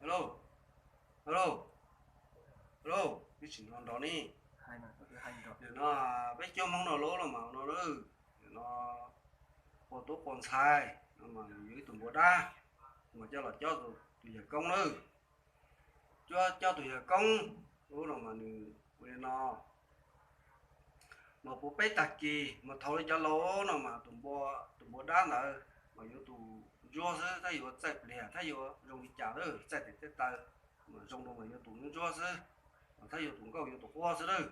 Hello, hello, hello, peb tsis nrov nrov ne. Nim no peb cov Hmoob no lub los mas no, nim no ua tub qua ntxhais no mas nws yug ib tug npua dab, mas coj los cob tus yawg koob lawm. Coj, cob tus yawg koob lub no mas nws ua li no, mas puv peb tag kis mas thaum li cov laus no mas tus npua, tus npua dab ntawd mas yuav tus ntsuab xwb, thiab yuav txaij pliag, thiab yuav zoo li cas lawm, txaij tes txaij taw mas zoo rau mas yuav tus ntsuab xwb, mas thiab yuav tus nkauj yuav tus quab xwb lawm.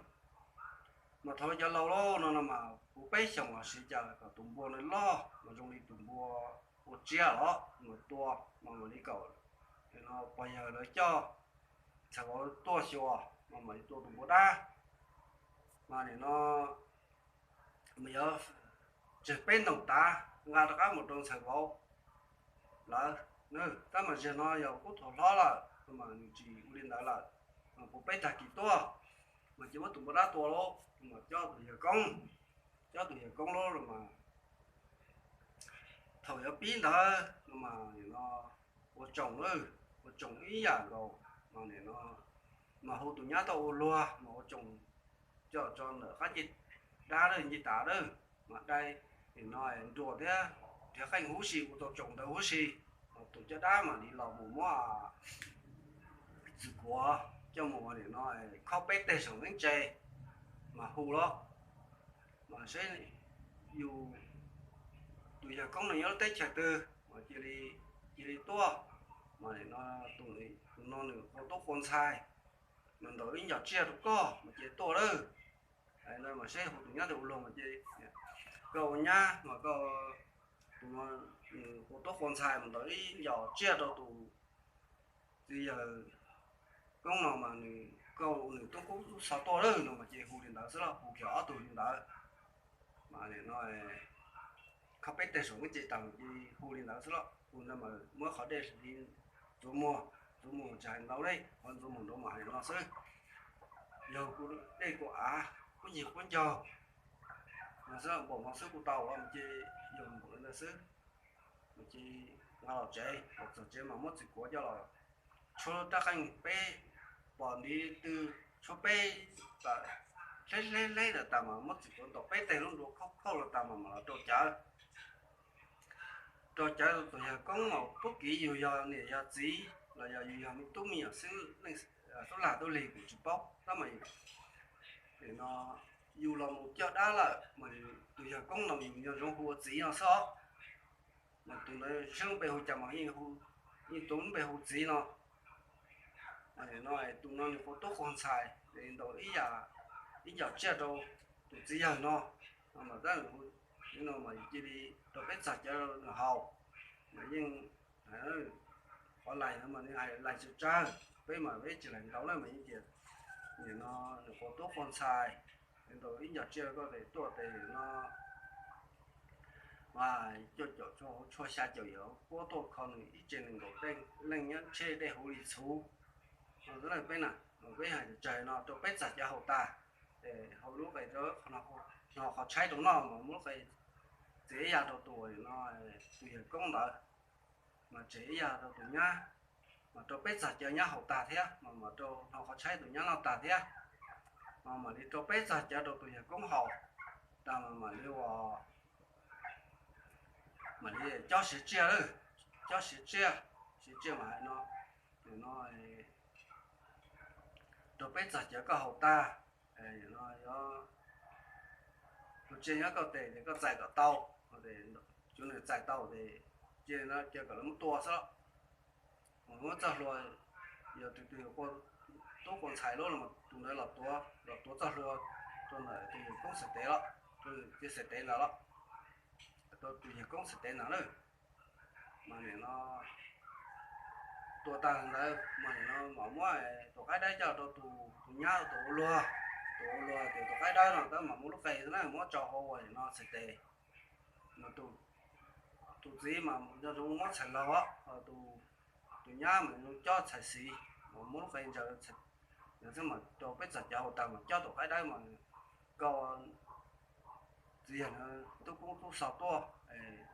Mas thaum li cov laus lawm no no mas puv peb xyoos los siv cas kom tus npua no loj mas zoo li tus npua ua tsiab los mas tua, mas mam li kom pog yawg lawv coj ntxhais vauv tuaj xyuas mas mam li tua tus npua dab. Mas nim no mas yuav tseg peb ntoos tav nqa rov qab mus rau ntxhais vauv lawv. Tab mas zaum no yog kuj thaum hlob lawm mas nws tsis ua li ntawd lawm. Mas puv peb tag kis tuaj mas cia muab tus npua dab tua lawm mas cob tus yawg koob, cob tus yawg koob lawm mas thaum yuav pib ntawd no mas nim no ua tsoom lawm, ua tsoom ib yam nkaus, mas nim no mas hu tus nyab tuaj ua luag mas ua tsoom coj tso ntawm qab ncej dab lawm, ncej tav lawm, mas dai nim no nruas thiab nrhiav qeej huv si ua tau tsoom ntawd huv si. Mas tus coj dab mam li los mus muab txiv kuav coj mus nim no khob peb teg saum neeb tse mas hu los, mas seb yus tus yawg koob no nyob lub teb chaws twg mas cia li, cia li tuaj. Mas nim no tus no nws qua tub qua ntxhais, mas ntaus ib ncaws tsiaj rau koj mas cia li tuaj lawm. Mas seb hu tus nyab tus ua luag mas cia li, koj ua nyab mas koj, tus no nws qua tub qua ntxhais mas ntaus ib ncaws tsiaj rau tus txiv yawg koob no mas nws, koj ua nws tub koob tub xov tuaj lawm no mas cia li hu li ntawd xwb los, hu kiag ob tug li ntawd. Mas nim no khob peb teg saum neeb tse tas mas cia li hu li ntawd xwb los, hu ntawd mas muab qhov dej hliv ntxuav muag, ntxuav muag tsis hais ntau dej, qhov ntxuav muag nraud mas hais no xwb. Yog kuv dej kuv av, kuv ncig quab ncaug no xwb, npaum no xwb kuj tau los mas cia li yog npaum li ntawd xwb. Mas cia li nqa los tsev, los txog tsev mas muab txiv kuav coj los tshuab rab qeej peb, pom ntiv tw tshuab peb, hleb hleb hleb lawm tas mas muab txiv kuav ntaus peb teg lub nruas khauj khauj los tas mas mam los rau cawv. Rau cawv tus yawg koob mas puag kiv yus yog niam yog txiv los yog yus yog me tub me nyuam xwb, tub lag tub lig kuv tsis paub tab mas nim no yus los mus coj dab lawm mas tus yawg koob no yus nco ntsoov hu ua txiv no xwb os. Mas tus ntawd seb lub npe hu cas mas yeej tus lub npe hu txiv no. Nim no tus no nws qua tub qua ntxhais ntaus ib yam, ib ncaws tsiaj rau tus txiv yawg no, mas tab no mas cia li rau peb txog cawv nws haus. Mas yeej qhov lais no mas nws hais lais tsawg tsawg, peb mas peb tsis lais ntau na mas yeej tias nim no nws qua tub qua ntxhais, ntaus ib ncaws tsiaj rau koj tes tuaj tes no mas cuaj caum tshuaj hauv tshuaj xya caum yawm puab tuaj kho nws ib tsev nees nkaum leej nyob tsheb dej huv li txhuv. Peb na, peb hais tsawg no rau peb txog cawv haus tag, ces hau lub qe, hno qhov tshaib rau noj mas muab lub qe txiav ib yav rau tus no, tus yawg koob ntawd, mas tsev ib yav rau tus nyab, mas rau peb txog cawv nyab haus tag thiab mas mam rau hno qhov tshaib tus nyab noj tag thiab, mas mam li rau peb txog cawv rau tus yawg koob haus tag mas mam li ua, mam li cob siav tsiaj lawm, cob siav tsiaj, siav tsiaj mas hais no, no rau peb txog cawv koj haus tag, no yuav tus tsiaj nyob koj tes ces koj txais kom tau, cov nws txais tau ces cia no cia kom lawv muab tua xwb los. Mas muab txoj hlua, yog tus twg qua tub qua ntxhais lub los tus ntawd los tuav, los tuav txoj hlua rau ntawm tus yawg koob xaim tev los, rau tus yawg koob xaim tev ntawd los, rau tus yawg koob xaim tev ntawd na. Mas nim no tua tag ntawd mas nim no mam muab tus qaib dawb coj rau tus, tus nyab tus ua luag, tus ua luag ces tus qaib dawb no tab mam muab lub qe na muab tso hauv ua nim no txhais tes. Mas tus txiv mas nco ntsoov muab txhais laug, tus nyab mas nco ntsoov cob txhais xis, mas muab lub qe ntsaws xwb mas rau peb txog cawv haus tag mas cob tus qaib dawb mas koj txiv yawg no tub koob tub xov tuaj,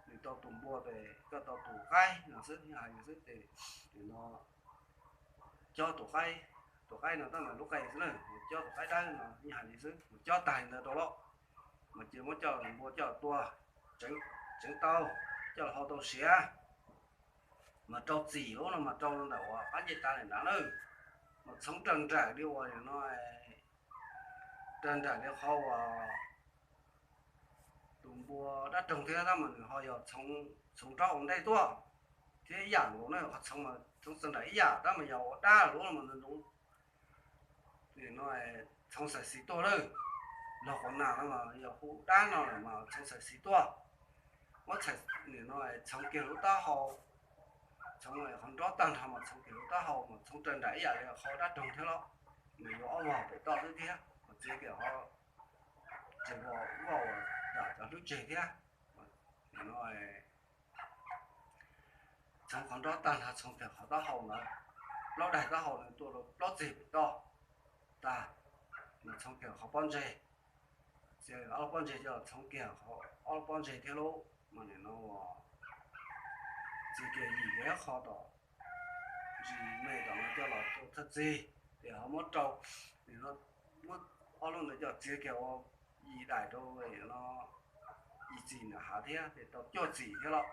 nws tau tus npua ces koj tau tus qaib no xwb, hais xwb ces nim no cob tus qaib, tus qaib no tab mas lub qe xwb na, mus cob tus qaib dawb no yeej hais li xwb, mus cob tag li ntawd rau lawm, mas cia muab coj npua coj tua, tseev tau, coj los hau tau siav, mas rau txim lub no mas rau ntawm uas qab ncej tav li ntawd na, mas txhoov raws nraim li uas no, raws nraim li qhov uas tus npua dab roog thiab tab mas nws ho yog txhoov nraub ua ntej tuaj thiab ib yam nkaus na, qhov txhoov mas txhoov txawv nraim ib yam tab mas yog ua dab lub no mas nws txhoov xais xis tuaj lawm, los qhov nas no mas yog hu dab no lawm mas txhoov xais xis tuaj, muab nim no txhoov kiag lub taub hau, txhoov qhov nrob tag nrho mas txhoov kiag lub taub hau mas txhoov raws nraim ib yam li qhov dab roog thiab los, nws yuav ob vog pem toj xwb thiab mas txiav kiag qhov tseg vog voj uas nram cov hlwb tseg thiab, no txhoov qhov nrob tag nrho txhoov kiag qhov taub hau ntawd, plaub daig taub hau nws tuaj rau plaub txeg pem toj tag, mas txhoov kiag qhov pob ntseg, txiav ob lub pob ntseg coj los txhoov kiag ob lub pob ntseg thiab lub, mas nim no txiav kiag yim kiag qho tom ntsis me tom no coj los rau thawj txig, ces ho muab rau, muab ob lub ntawd coj txiav kiag ua yim daim rau no, yim txim nram hav thiab ces tau cuaj txim thiab los.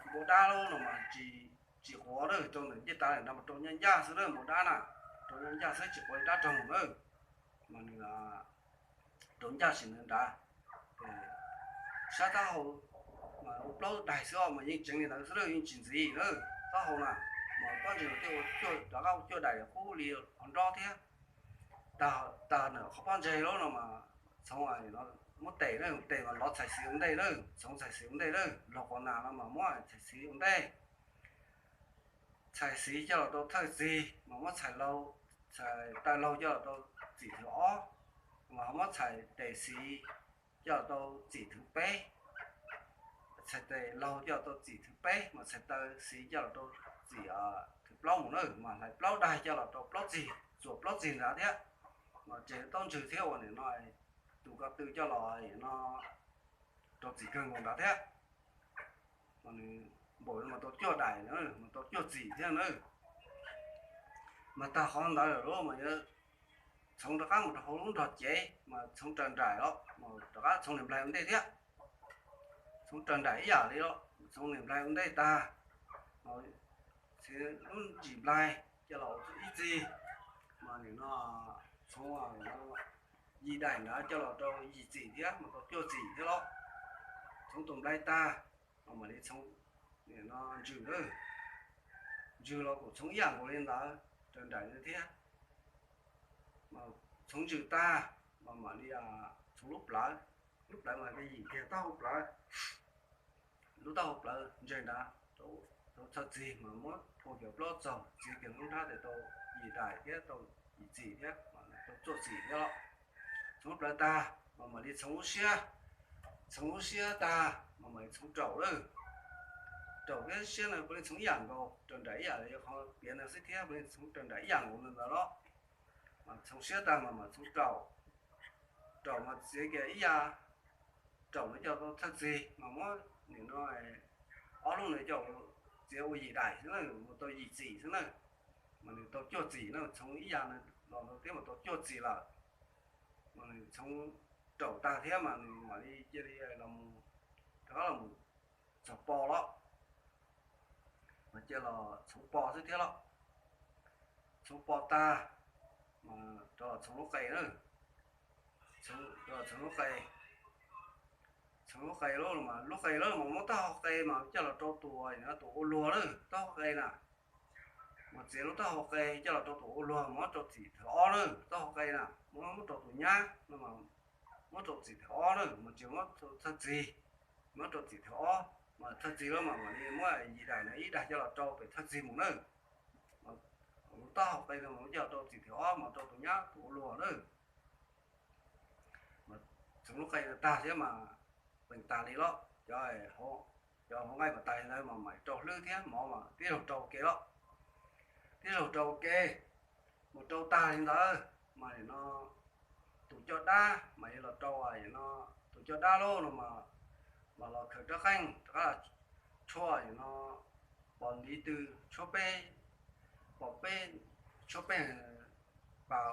Npua dab lub no mas tsis, tsis quav lawm, rau ntawm ncej tav li ntawd mas rau ncaj ncaj xwb na, npua dab na, rau ncaj ncaj xwb tsis quav li dab roog na, mas nws rau ncaj sim ntawd nrad, sab taub hau mas ua plaub daig xwb os mas yeej tseev li ntawd xwb na, yeej tsis ntxiv na, taub hau na, mas pob ntseg mas thiaj ua cuaj, rov qab ua cuaj daim qub li qhov nrob thiab. Tag ntawm qhov pob ntseg lub no mas txhoov muab tes na, tes mas lov txhais xis ua ntej na, txhoov txhais xis ua ntej na, laug qhov nas no mas muab txhais xis ua ntej. Txhais xis coj los rau thawj txig mas muab txhais laug, txhais taw laug coj los rau txim thwv ob, mas ho muab txhais tes xis coj los rau txim thwv peb, txhais tes laug coj los rau txim thwv peb mas txhais taw xis coj los rau txim thwv plaub mus na, mas hlais plaub daig coj los rau plaub txig, txuas plaub txig nrad thiab, mas tseem taub ntswg thiab uas nim no tus ko tw coj los no rau txim kawg nkaus nrad thiab. Npaum no mas tau cuaj daim na, mas tau cuaj txim thiab na. Mas tag qhov ntawd lawm mas yuav txhoov rov qab mus rau hauv lub nrog cev mas txhoov raws nraim los mas rov qab txhoov niam nplaig ua ntej thiab. Txhoov raws nraim ib yam li los txhoov niam nplaig ua ntej tag, lub ntsis nplaig coj los ua ib txig, mas nim no txhoov yim daim ntawd coj los rau yim txim thiab mas tau cuaj txim thiab los. Txhoov tus nplaig tag, mam li txhoov nim no ntsws na, ntsws los kuj txhoov ib yam nkaus li ntawd raws nraim ntawd thiab. Txhoov ntsws tag, mam li txhoov lub plawv, lub plawv mas yim kiag taub hau plawv, lub taub hau plawv ntseg nrad, rau thawj txig mas muab phua kiag plaub txaug txiav kiag lub nrab tes tau yim daim thiab tau yim txim thiab, tau cuaj txim thiab los. Txhoov lub plawv tag mas mam li txhoov lub siab, txhoov lub siab tag mas mam li txhoov raum lawm. Raum thiab siab no puav leej txhoov ib yam nkaus, raws nraim ib yam li qhov piav no xwb thiab puav leej txhoov raws nraim ib yam nkaus li ntawd los. Mas txhoov siab tag mas mam txhoov raum, raum mas txiav kiag ib yam, raum no coj tau thawj txig mas muab nim no ob lub no coj txiav ua yim daim xwb na, mus tau yim txim xwb na, mas nws tau cuaj txim na, txhoov ib yam no los ntau thiab mas tau cuaj txim lawm. Mas nws txhoov raum tag thiab mas nws mam li cia li los, rov qab los txog po los, mas cia los txhoov po xwb thiab los. Txhoov po tag, rov los txhoov lub qe na, rov los txhoov lub qe, txhoov lub qe lub mas lub qe lub mas muab taub hau qe mas coj los rau tus, tus ua luag na, taub hau qe na. Mas txiav lub taub hau qe coj los rau tus ua luag, muab rau txim thawv ob na, taub hau qe na, muab, muab rau tus nyab no, muab rau txim thawv ob na, mas tsis muab thawj txig, muab rau txim thawv ob, mas thawj txig lub mas mam li muab yim daim no ib daim coj los rau pem thawj txig mus na. Lub taub hau qe no mas muab coj los rau txim thawv ob mas rau tus nyab tus ua luag na. Mas txhoov lub qe no tag thiab mas peem tag li los, cov, cov hauv nqaij mas tag li ntawd mas mam rau hlwb thiab mov mas tib zaug rau ua ke los, tib zaug rau ua ke. Mus rau tag li ntawd mas nim no tus coj dab mam li los rau, no, tus coj dab lub no mas, mas los khaws rab qeej rov qab los tshuaj, no, pos ntiv tw, tshuab peb pom peb tshuab peb pas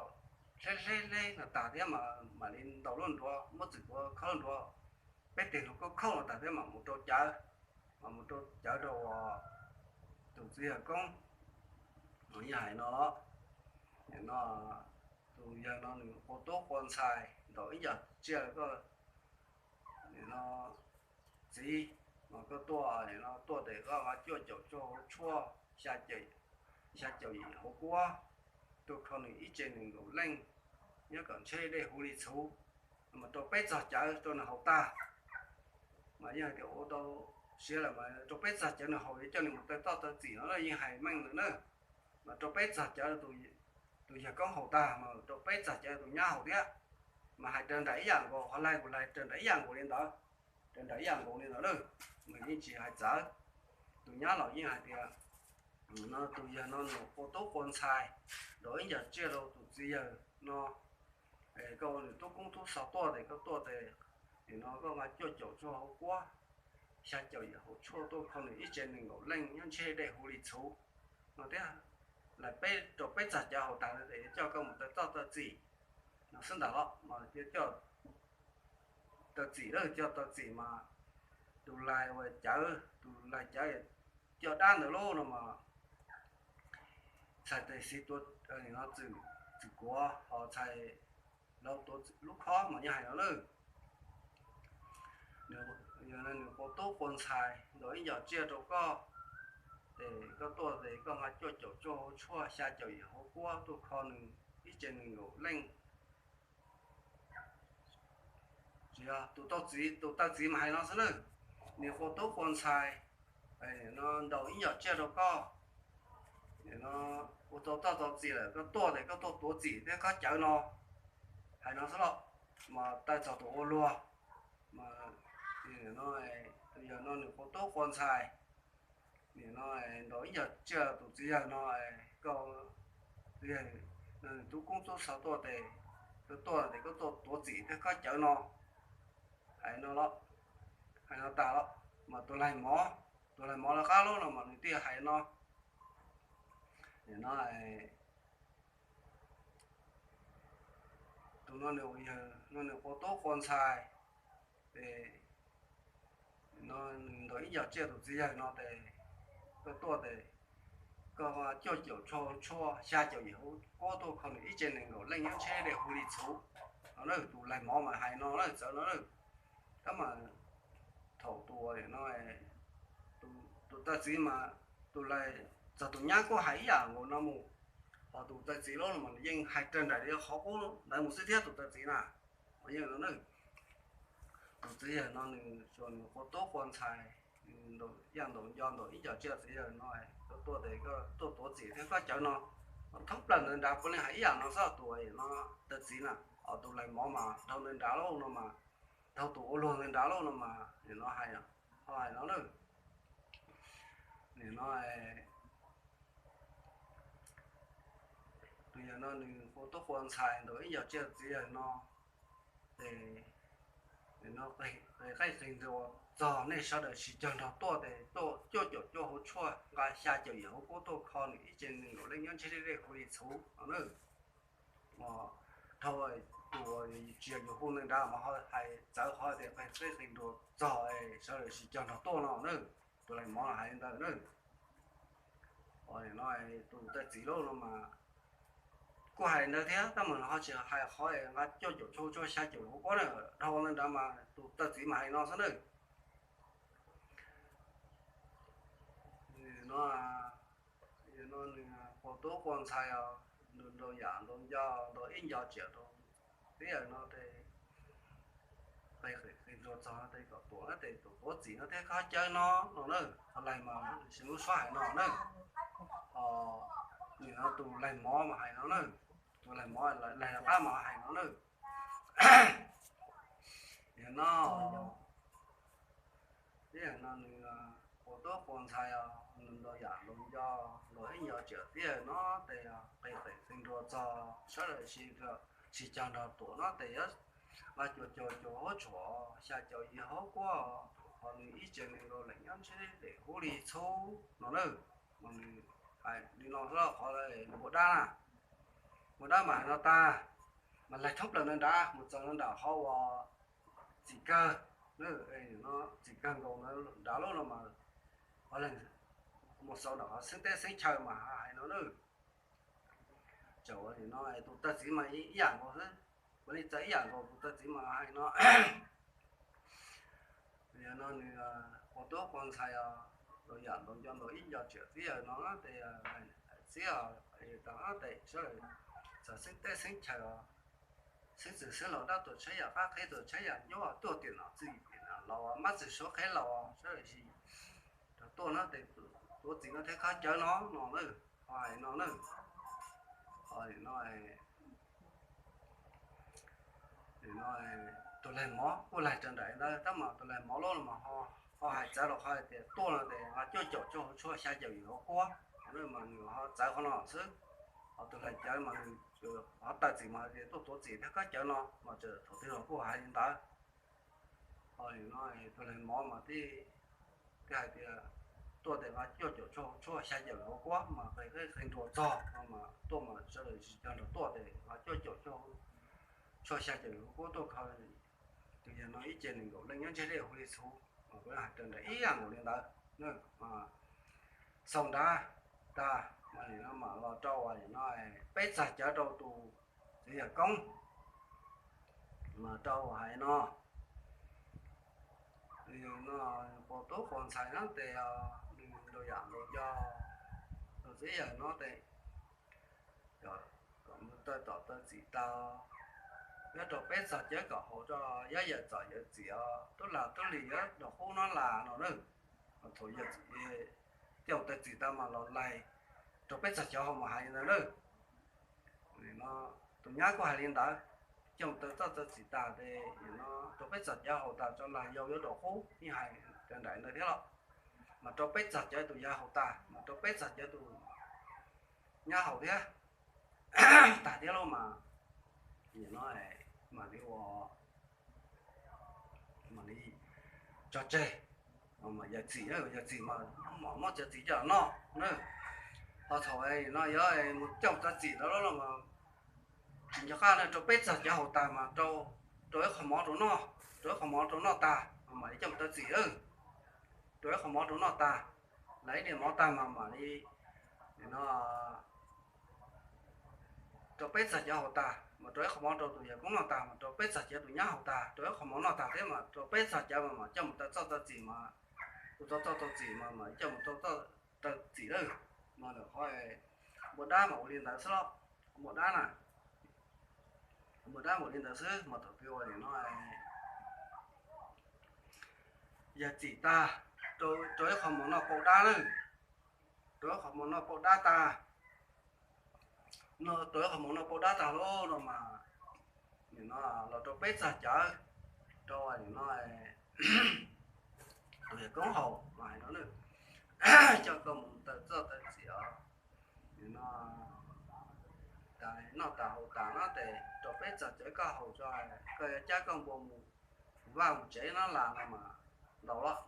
hleb hleb hleb no tag thiab mam li ntaus lub nruav, muab txwm tuav khob lub nruav, peb teg hluas koob khob no tag thiab mam mus rau cawv, mam mus rau cawv rau tus txiv yawg koob. Yog hais no los, no tus yawg no nws qua tub qua ntxhais ntaus ib yam tsiaj ko, no txiv, mas koj tuaj no tuaj tes koj nqa cuaj caum cuaj hauv tshuaj, xya caum yim hauv kuab, tuaj kho nws ib tse nees nkaum leej nyob kom ntsheb dej huv li txhuv, mas rau peb txog cawv rau nws haus tag. Mas yeej hais tias ua tau siav lawm mas rau peb txog cawv nws haus, yuav coj nws mus taw txoj taw txim no na, yeej hais meej lawm na. Mas rau peb txog cawv tus yawg koob haus tag mas rau peb txog cawv tus nyab haus thiab. Mas hais raws nraim ib yam nkaus, qhov laig kuj laig raws nraim ib yam nkaus li ntawd, raws nraim ib yam nkaus li ntawd na. Mas yeej tsis hais txawv. Tus nyab los yeej hais tias, no tus yawg no nws qua tub qua ntxhais ntaus ib yam tsiaj rau tus txiv yawg no, koj ua nws tub koob tub xov tuaj tes koj tuaj tes, nim no koj nqa cuaj caum cuaj hauv kuab, xya caum yim hauv tshuaj tuaj kho nws ib tse nees nkaum leej nyob ntsheb dej huv li txhuv no thiab. Lawv peb rau peb txog cawv haus tag tes coj koj mus taw txoj taw txim no xwb ntag los mas coj taw txim lawm, coj taw txim mas tus lais uas cawv, tus lais cawv coj dab ntawd lauj no mas txhais tes xis tuav, no txwm kuav ho txhais laug tuav lub khob mas yeej hais no lawm. Yog no nws qua tub qua ntxhais ntaus ib yam tsiaj rau koj, ces koj tuaj ces koj nqa cuaj caum cuaj hauv tshuaj, xya caum yim hauv kuab tuaj kho nws ib tse nees nkaum leej. Tsis yog, tus tau txiv, tus taw txiv mas hais no xwb na, nws qua tub qua ntxhais, no ntaus ib yam tsiaj rau koj, no ua tau txoj tau txim lawm, koj tuaj ces koj tuaj tuav txim thiab khaub cawv no, hais no xwb los mas taw txog tus ua luag, mas no tus yawg no nws qua tub qua ntxhais, nim no ntaus ib yam tsiaj tus txiv yawg no, koj txiv yawg no nws tub koob tub xov tuaj ces koj tuaj ces koj tuaj tuav txim thiab khaub cawv no, hais no los, hais no tas los mas tus laig mov, tus laig mov lawv qab lub no mas nws thiaj hais no, nim no tus no nws ua yawg no nws qua tub qua ntxhais, ces no nws ntaus ib yam tsiaj tus txiv yawg no ces koj tuaj ces koj cuaj caum cuaj hauv tshuaj, xya caum yim hauv kuab tuaj kho nws ib tse nees nkaum leej nyob ntsheb dej huv li txhuv no na. Tus laig mov mas hais no na, txawv no na. Tab mas thaum tus no, tus taw txiv mas, tus laig, txog tus nyab kuj hais ib yam nkaus no mus, ho tus taw txiv lub no mas yeej hais raws nraim li qhov qub ntawd mus xwb thiab tus taw txiv na. Yeej no na, tus txiv yawg no nws tsuas nws qua tub qua ntxhais, ntaus yaj ntaus nco ntaus ib yam tsiaj txiv yawg no, koj tuaj ces koj tuaj tuav txim thiab khaub cawv no, thoob plaws ntawd nrad puav leej hais ib yam no xwb tus no, taw txiv na. Ho tus laig mov mas dhau ntawd nrad lauj no mas, dhau tus ua luag ntawd nrad lauj no mas nim no hais, ho hais no na, nim no tus yawg no nws qua tub qua ntxhais ntaus ib yam tsiaj txiv yawg no, ces no qis qis nruas txog nej sawv daws sib cog nrog tuaj ces tuaj cuaj caum cuaj hauv tshuaj, nqa xya caum yim hauv kuab tuaj kho nws ib tse nees nkaum leej nyob ntsheb dej huv li txhuv no na. Dhau tus tsis yog yus hu ntawd nrad mas ho hais txawv qhov tias qis qis nruas txog sawv daws sib cog nrog tuaj no na. Tus laig mov hais li ntawd na. No tus taw txiv lub no mas kuj hais ntawd thiab tab mas ho tsis hais qhov nqa cuaj caum cuaj hauv tshuaj, xya caum yim hauv kuab na. Dhau ntawd nrad mas tus taw txiv mas hais no xwb na. No, no nws qua tub qua ntxhais os, nws ntaus yam ntaus nco, ntaus ib nco tsiaj rau txiv yawg no ces qis qis nruas txog no ces kom tuam no ces tuam tuav txim no thiab khaub cawv no no na. Ho laig mas sis lub suab hais no na. Ho nim no tus laig mov mas hais no na. Tus laig mov, laig qab mas hais no na. Yog no, tib yam no nws qua tub qua ntxhais os, nws ntaus yam ntaus nco, ntaus ib nco tsiaj txiv yawg no ces qis qis nruas txog sawv daws sib cog nrog tuam no ces yuav nqa cuaj caum cuaj hauv tshuaj, xya caum yim hauv kuab, tuam kho nws ib tse nees nkaum leej nyob ntsheb dej huv li txhuv no na. Mas nws Li no xwb qhov npua dab na, npua dab mas hais no tag, mas laig thoob plaws no nrad mus txog no nram qhov uas txim kawg, txim kawg nkaus nrad lub no mas, qhov leeg mus xaus nram qhov xeeb teb xeeb chaw mas hais no na. Txawm ua li no tus tawg txiv mas ib yam nkaus xwb, ua li txawm ib yam nkaus tus tawg txiv mas hais no, yog no nws quas tub quas ntxhais os, tus yam ntaus nco ntaus ib nco tsiam txib yawg no ces txib os, tas tes sawv daws txawm xeeb teb xeeb chaw os, xeeb txwm xeeb laus dab tuam tsheb yam qab qhib tuam tsheb yam ncuab tuaj tiam no txij tiam no los mab txwm suav qhib laus sawv daws sis rov tuaj no tes tuav txim no thiab khaub cawv no no na, ho hais no na, ho no no tus laig mov kuj laig rau nraim ntawd tab mas tus laig mov loj los mas ho hais txawv los ho hais tias tuaj no tes ho cuaj caum tshuaj xya caum yawm hauv kuab, mas nws ho txawv qhov no xwb. Ho tus laig cawv mas nws ho tawg txim mas tias tuaj tuav txim thiab khaub cawv no mas thaum twg los kuj hais li ntawd. Ho no tus laig mov mas tib hais tias tuaj tes ho cuaj caum tshuaj xya caum yawm hauv kuab mas qe qe nruas txog no mas tuaj mas sawv daws tsis cog nrog tuaj tes ho cuaj caum tshuaj xya caum yawm hauv kuab tuaj kho. Tus yawg no ib ce nees nkaum leej nyob ntsej dej hu li txhuv, mas kuv hais raws nraim ib yam nkaus li ntawd. Xaus nrad tag mas nim no mam los rau no peb txag cawv rau tus txiv yawg koob, mas rau hais no, tus yawg no quas tub quas ntxhais no tes nws rau yam nkaus nco tus txiv yawg no tes kom mus tawg tom tawg txim tag, nyob rau peb txag cawv kom haus rau yawg txom yawg txim os, tub lag tub lig yawg dog qub no las no na. Thaum yawg coj tawg txim tag mas los laig rau peb txag cawv haus mas hais li ntawd na. Tus nyab kuj hais li ntawd, coj tawg txoj tawg txim tag tes no rau peb txag cawv haus tag tso lag yau yuav dog qub, yeej hais raws nraim ntawd thiab los, mas rau peb txag cawv tus yawg haus tag mas rau peb txag cawv tus nyab haus thiab. Tag thiab lauj mas, nim no mam li ua, mam li tso tseg, mas yawg txim, yawg txim mas muab cov txiv coj noj na. Ho thaum no yog mus coj tawg txim tag los mas tsis nco qab na, rau peb txag cawv haus tag mas rau ib qho mov rau noj, rau ib qho mov rau noj tag mas mam li coj tawg txim, rau ib qho mov rau noj tag, laig ib diav mov tag mas mam li no rau peb txag cawv haus tag mas rau ib qho mov rau tus yawg koob noj tag mas rau peb txag cawv tus nyab haus tag, rau ib qho mov noj tag thiab mas rau peb txag cawv mas mam coj mus tawg txoj tawg txim mas, tus txog txoj tawg txim mas mam coj mus tawg txoj tawg txim lawm. No lawm qhov npua dab mas ua li ntawd xwb los, npua dab na, npua dab mas ua li ntawd xwb mas thaum twg ua li no yawg txim tag, rau ib qho mov noj pauj dab lawm, rau ib qho mov noj pauj dab tag, rau ib qho mov noj pauj dab tag lauj no mas nim no los rau peb txag cawv, rau nim no tus yawg koob haus mas hais no, coj koj mus tawg txoj tawg txim os, nim no tas noj tas haus tas no tes rau peb txag cawv koj haus tso, koj yuav cab koj npua mus vaj mus tsev no las no mas ntaus los,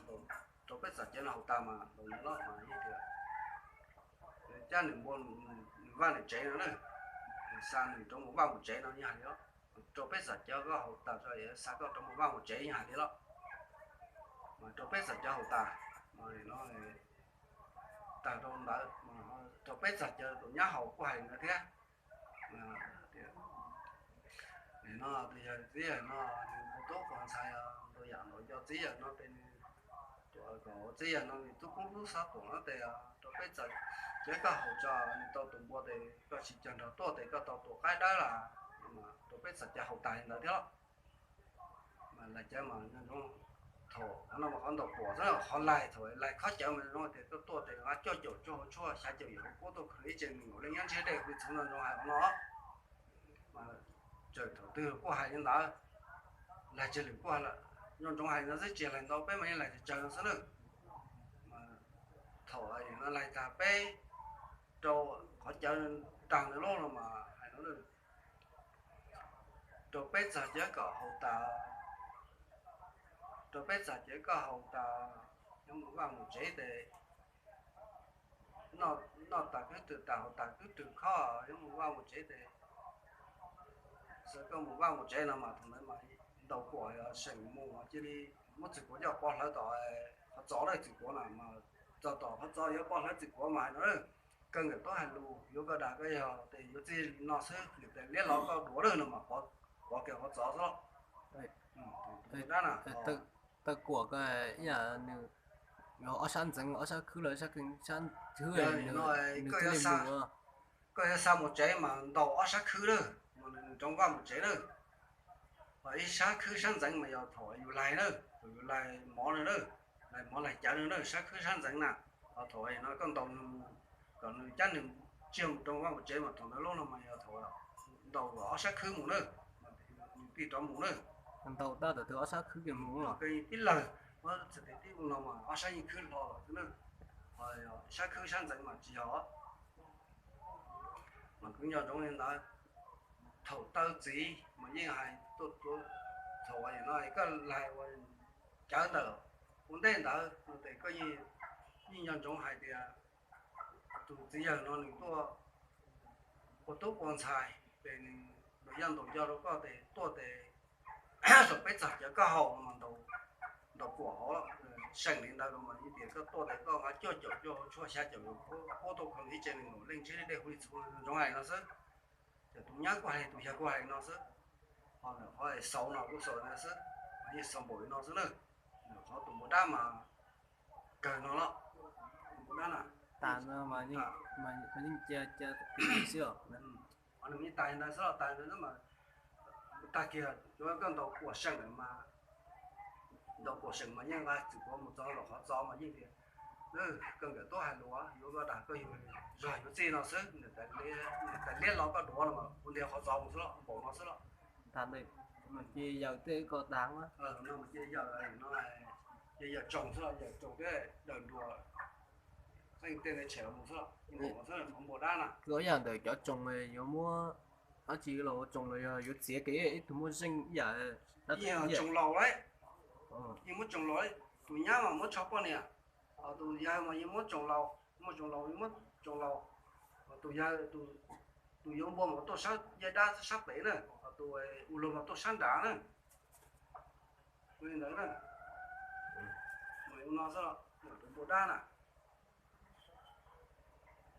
rau peb txag cawv no haus tas mas ntaus nws los mas yeej tias cab nws npua nws vaj nws tsev no na, xa nws rov mus vaj mus tsev no yeej hais li os. Rau peb txag cawv koj haus tas tso xa koj rov mus vaj mus tsev yeej hais li los, mas rau peb txag cawv haus tas mas nim no tag rau ntawd, rau peb txag cawv tus nyab haus kuj hais li ntawd thiab. Nim no tus yawg txiv yawg no nws quas tub quas ntxhais ntau yam ntaus nco txiv yawg no tes nws, kom txiv yawg no nws tub koob tub xob tuam no tes rau peb txag cawv koj haus tso, nws tau tus npua tes koj tsis cog nrog tuaj tes koj tau tus qaib dawb las, rau peb txag cawv haus tas li ntawd thiab los. Mas laig cawv mas nco ntsoov, thaum qhov no mas qhov ntaus puam xwb, qhov laig thaum laig khob cawv mas nco ntsoov tias tuaj tuaj tes nqa cuaj caum tshuaj hauv tshuaj, xya caum yawm hauv kuab tuaj khwv ib tse nees nkaum leej nyob ntsib dej kuj txhoov nco ntsoov hais qhov no. Mas txawm thaum twg kuj hais li ntawd, laig tsawg lwm kuj nco ntsoov hais li ntawd xwb, tsis laig ntau peb mas yeej laig tsawg tsawg no xwb na. Mas thaum no laig tag peb rau qhov cawv tag ntawd lauj no mas hais no, rau peb txag cawv koj haus tas, rau peb txag cawv koj haus tas, nyob mus vaj mus tsev tes noj tas kwb twm tas haus tas kwb twm khob yuav mus vaj mus tsev ces, koj mus vaj mus tsev no mas thaum ntawd mas ntaus kuam seem mus cia li muab txiv kuav coj pov hlawv tom qhov txos lawm, txiv kuav na mas txog tom qhov txos yuav pov hlawv txiv kuav mas hais no, kawg nkawm tuab hais lus yuav koj dag koj yawg ces yuav txij no xwb, niam tais liab los koj duav lawm no mas pov kiag qhov txos xwb. Dab na, taw kuam ko ib yam nws ob sab ntxeev, ob sab khwb los sab, sab khwb nws thiaj li mus. Koj yuav xa mus tsev mas ntaus ob sab khwb lawm mas nws rov vaj mus tsev lawm. Ho ib sab khwb sab ntxeev mas yog thaum yus laig lawm, thaum yus laig mov no lawm, laig mov laig cawv no lawm, sab khwb sab ntxeev na. Ho thaum no koj ntaus nws mus kom nws cab nws tsiaj mus rau vaj mus tsev mas thaum ntawd lub no mas yog thaum ntaus kom ob sab khwb mus na, nws thiaj rov mus na. Ntaus tau thaum twg ob sab khwb mus los tib lawg, muab txhais tes tib mus no mas ob sab yeej khwb hlo lawm xwb na. Ho sab khwb sab ntxeev mas tsis yog. Mas kuv nco ntsoov li ntawd, thaum taw txiv mas yeej hais tuaj, thaum no koj laig ua cawv ntawm ua ntej ntawd no ces koj yeej nco ntsoov hais tias tus txiv yawg no nws tuaj ua tub ua ntxhais ces nws yog ntaus yog rau koj ces tuaj ces thaum peb txog cawv koj haus mas ntaus kuam hov, seem li ntawd los mas yeej tias koj tuaj ces koj nqa cuaj caum cuaj hauv tshuaj xya caum yuav puab tuaj kho ib tse nws leej ntsib dej huv li txhuv ntsoov hais no xwb. Ces tus nyab kuj hais tus yawg kuj hais no xwb. Ho ntawm qhov xauv no kuj xaus no xwb, yeej xaus npaum li no xwb na. Ntawm qhov tus npua dab mas kawg no los, tus npua dab na, tas no mas yeej cia xwb os. Qhov nws yeej tas ntawd xwb los tas ntawd xwb mas tag kiag cov koj ntaus kuam seem mas, ntaus kuam seem mas yeej nqa txiv kuav mus txog los qhov txos mas yeej tias, kawg nkawm tuab hais lus yuav koj dag koj yawg, zog yuav txij no xwb, niam tais liab los koj duav no mas ua ntiag qhov txos mus xwb los npaum no xwb los. Tag ntawd mas cia yawg tej ko tag no, cia yawg no, cia yawg tsoos xwb los, yawg tsoos thiab daws nruas qeej tej ntawd tshem los mus xwb los, npaum no xwb qhov npua dab na. Ib yam ntawm cov tsoos yuav muab dab tsi los ua tsoos los yog yuav txiav kev ib tug muaj zeej ib yam. Yeej tsoos laus lawm, yeej muab tsoos laus, tus nyab mas muab tsho poj niam, tus yawg mas yeej muab tsoos laus, muab tsoos laus, yeej muab tsoos laus. Tus yawg, tus yuav npua mas tuaj sab yav dab sab pem na, tus ua luag mas tuaj sab nrad na. Ua li ntawd na, ua no xwb, tus npua dab na.